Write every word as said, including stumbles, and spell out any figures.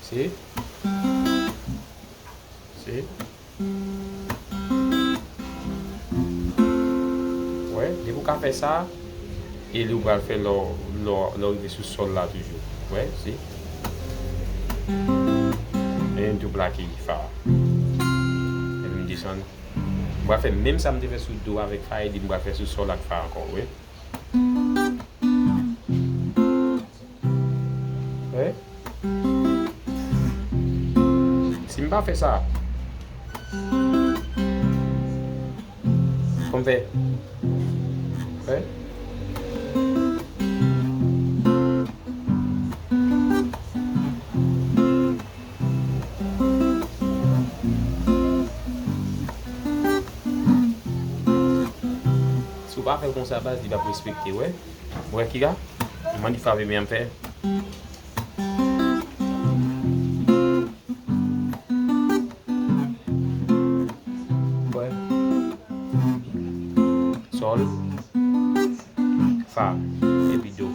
Se. Se. Wè, depi w ka fè sa, e li w pral fè lè w, lè w, lè w rive sou sòl la toujou. Wè, se. E m tou plake fa. Epi m desann. M pral fè menm sa m te fè sou do avèk fa, e li m pral fè sou sòl ak fa ankò, wè. Wè. Si m pa fè sa, fò m fè. Wè. Si w pa fè l konsa, baz, li p ap respekte, wè. Wè, Kira? Mwen di frape byen m fè. Wè. Sòl. Fa. Epi do.